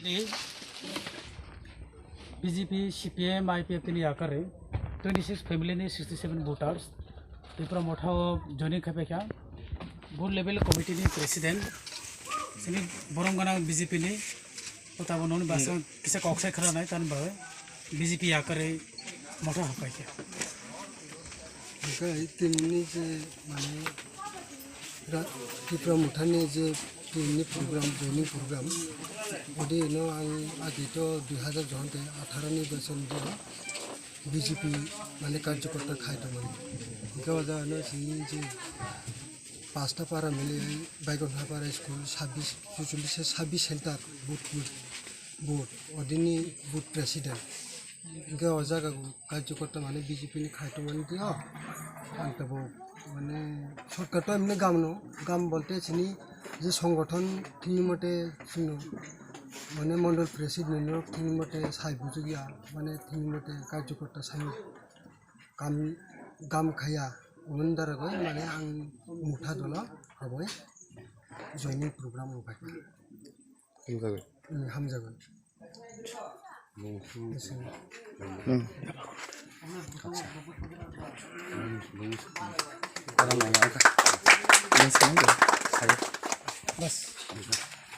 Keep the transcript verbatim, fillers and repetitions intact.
B J P, C P M, I P F T ni yakarwi twenty six family ni sixty seven voters Tipra Motha o joining khai paikha. Booth level committee ni president sini borom gana B J P ni kota bo noni basa kisa kok sai khara nai tan ba B J P yakarwi Motha hapaikha. Hingke tini ni je mane ra-, Tipra Motha ni je tini ni program, joining program, odi no ang agi to dui hazar jon te atharo ni beson je B J P mane karjokorta khai tongmani. Hingke o jaga no sini je pasta para mili Baigon Hapara school sabbish, chuchollish se sabbish center booth, booth, booth, odini booth president. Hingke o jaga karjokorta mane B J P ni khai tongmani tio. Ang tabuk mane shortcut o emne gamno, gam bolte sini je songothon thini mote sino mane mondol president no thini mote sai bujukya mane thini mote karjokorta sai kam gam khaya. Umani daragoi mane ang Motha dolo haboi joining program wngkha. Hamjagoi. Hmm, hamjagoi. Hmm. Bas.